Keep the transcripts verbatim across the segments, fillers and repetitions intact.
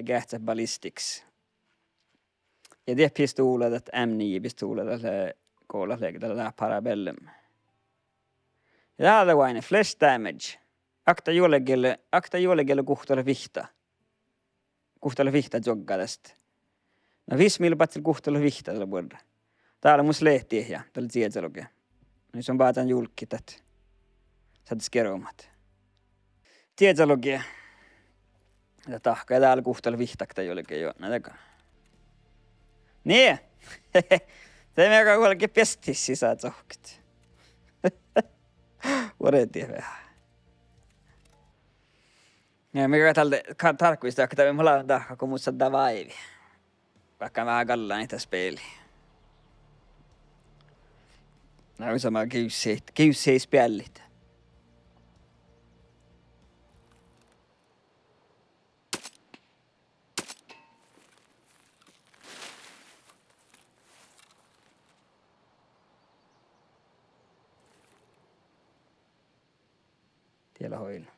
Geahččat ballistics. Ja diet pistula, dat M nio pistula, dat lea, go dat lea, dat lea parabellum. Ja dat lea oaidnán flesh damage. Okta juolgele, okta juolgele guhttalogi vihtta. Guhttalogi vihtta čuogga das. Na vismil badjel guhttalogi vihtta dat lea buorre. Dál mus lehti ja dál čiežalogi. Nai son bázan julgit dat. Šaddet skeromat. Čiežalogi. Dat dahká dál guhttalogi vihtta okta juolgele juo, na dego. Nie. De mii galgat beastit sisa čohkkát. Vuordiid veahá. Ja mii galgat dál, ka-, tarkkuis dahká, dat mun lean dahká go mus šaddá váivi. Vaikko veahá gallan ii dat speli. Na, sama givssit, givssit speallit. Diet lea oaidnán.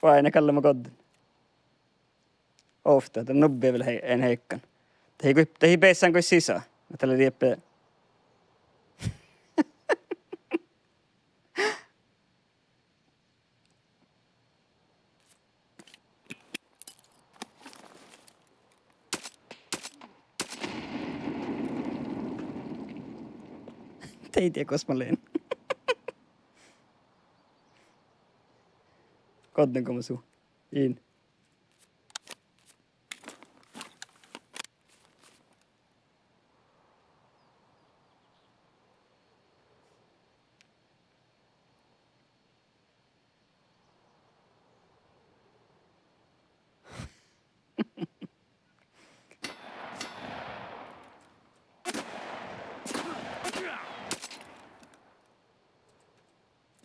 Oaidná galle mo goddin. Ovtta, dat nubbi vel hei-, en heikkan. Dat ii go-, dat ii beassan goit sisa. Ahte lea dieppe. Dat ii dieđe gos mun lean. Goddin go mun su-, in.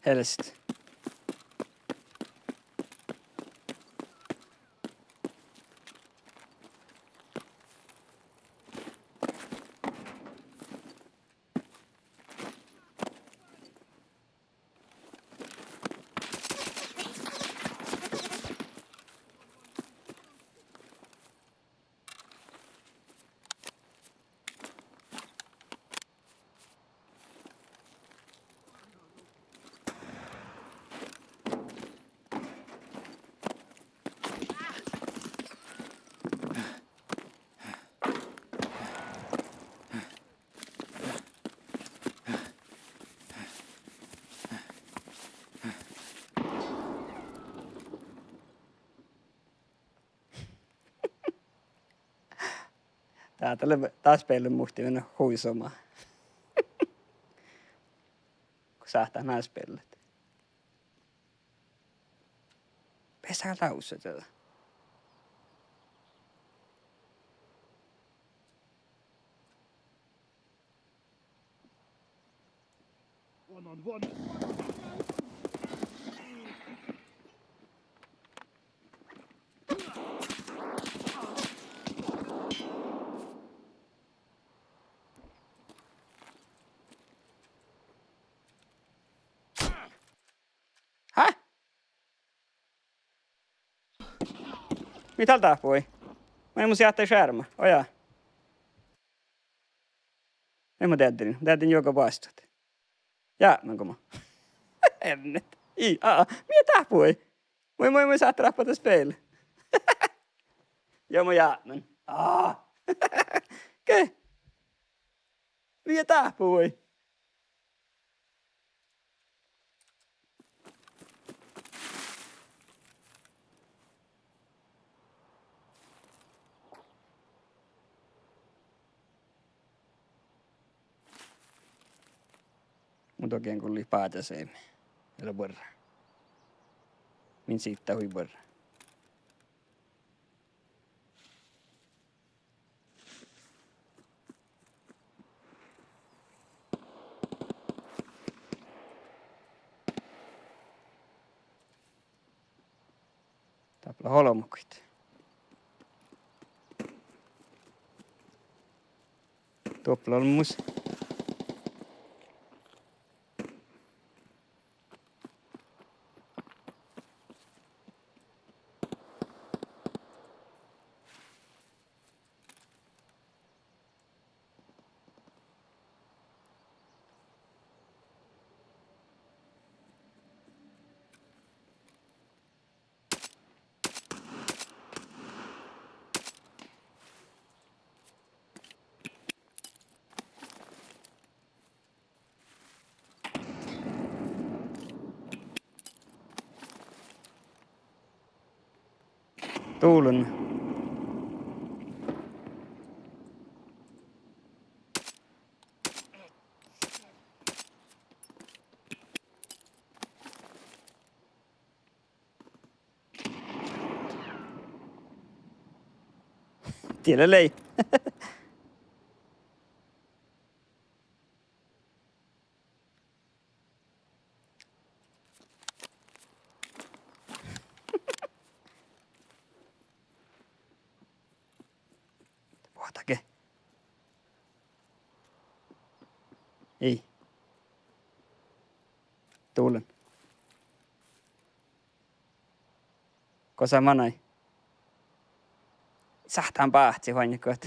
Helst. Dá, dat lea, dat spel muhtimin hui somá. Go sáhtát ná spellat. Beassá láhusat dieđe. Hä? Mii dal dáhpáhuvai? Mii mus jáhkái šermu. Ojá. Mii mo deaddin? Deaddin juoga boastut. Jápmen go mo. Ernet. Ii, aa, mii dáhpáhuvai. Mii, mii, mii sáhttá ráhppat spel. Ja mo jápmen. Aa. Ge. Mii dáhpáhuvai. Muhto gean gullit báhčaseimmi. Ii leat buorre. Min sitta hui buorre. Leat olbmuid. Doppe lea olmmoš. Dulan. Diet lea lei. Vuohtahe. Ii. Dulan. Gosa manai? Sáhtán báhci oaidnit goit.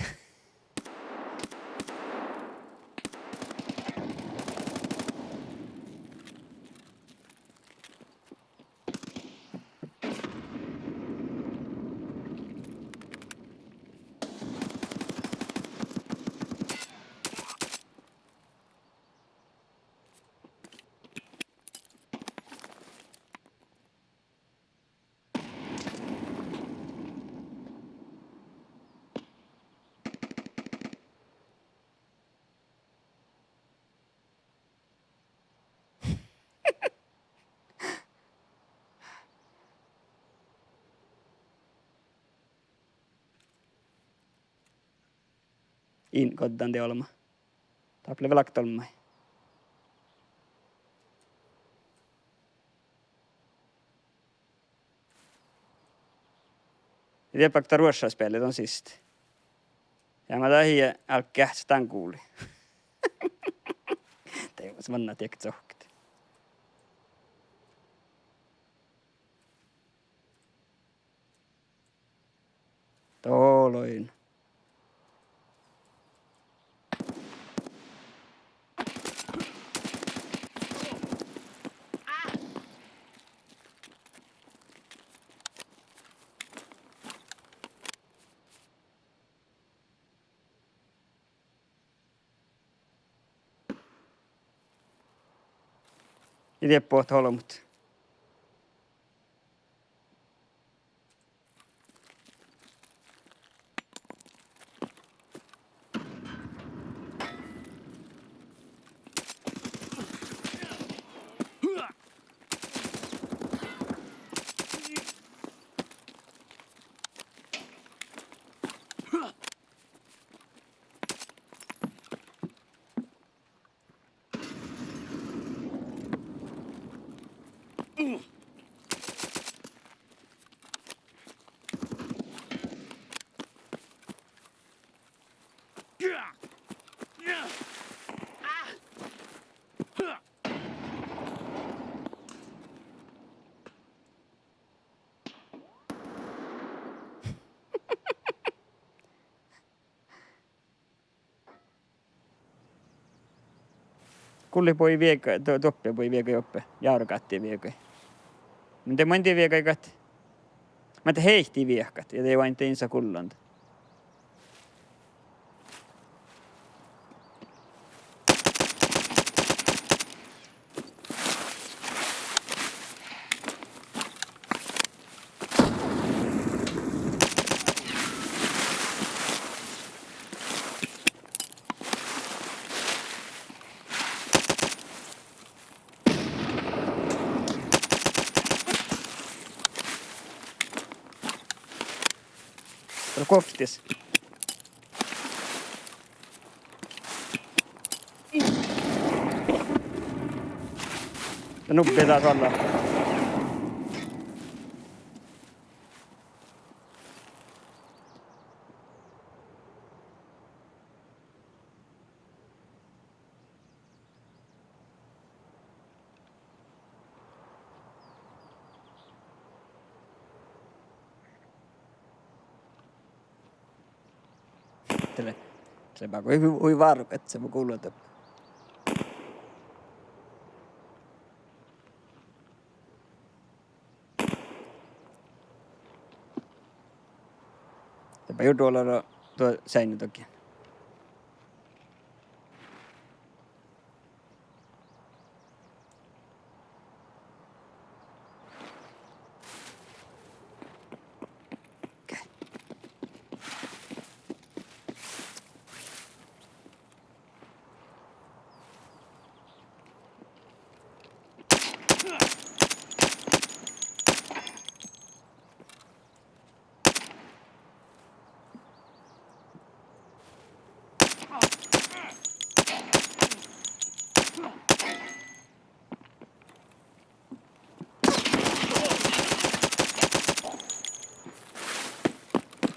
In goddán de olbmá. Dáppe lea vel okta olbmái. Ja die bokte ruoššaspealli don siste. Ja ma dat ii álgge áhčči dan guvlui. De mannat diekko cohkkit. Doloin. Ii dieppe bohtet olbmot. Gullit buoi viegai, do-, doppe buoi viegai doppe, járgádii viegai. Muhto de mainna viegai gal, muhto heittii viehkat ja de oaidná in sa gullan. Lea guovttis. Ja nubbi dás oalle. Tere. Tere, báhku hui, hui várru, ahte se mu gullo doppe. Dapa jurddu ollu duo seainna dohko.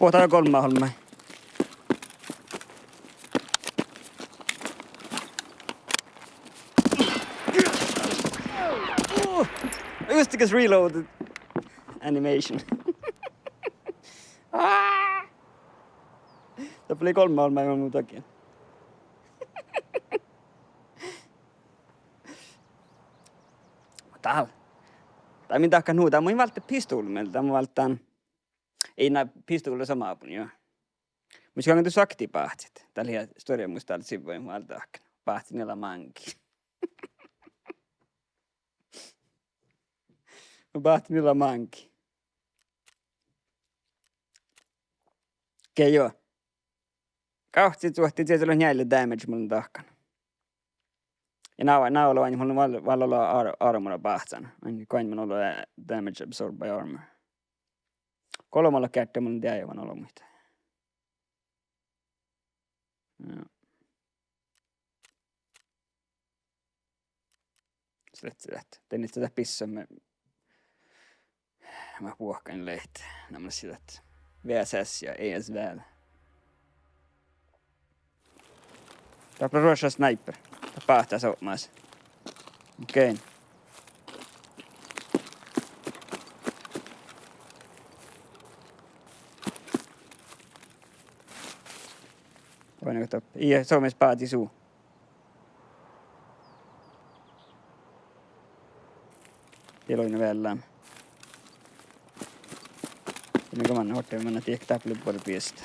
Buot dál golmma olmmái. Just because reload animation. Aa! Doppe lei golmma olmmái mu dahken. Dál. Dál mun dahkan nu, dál mun in válddán pistuvlla, dál mun válddán. Ii, na, pistuvlla lea somá bun, juo. Mus gal du sakti báhcit. Dál lea stuorra mus dál sivvai váldit dahkan. Báhcin ii leat máŋgii. Mun báhcin ii leat máŋgii. Ge juo. Gávcci suohti, čiže lea njeallje damage mun lean dahkan. Ja na, na ollu ain, mun lean vel, vel ollu ar-, armora báhcán. Ain goaimmen ollu, eh, damage absorb by armor. Golbma ollu geardde mun lean deaivan olbmuid. Joo. Sledde dat. Dán ii leat dat bissat, mat buohkain leat. Na mun sii dat V S S ja E S V. Dáppe lea ruošša sniper. Dat báhcá sopmás. Okei. Vai na, doppe. Ii somás báhci su. Dii lei vel lean. Dii lei go manne orte, manne dihte dáppe lei buori biesta.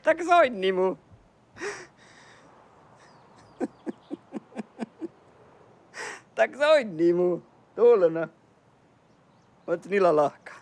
Dat soinni mu. Dat soinni mu. Dulana. Muhto ii leat lahka.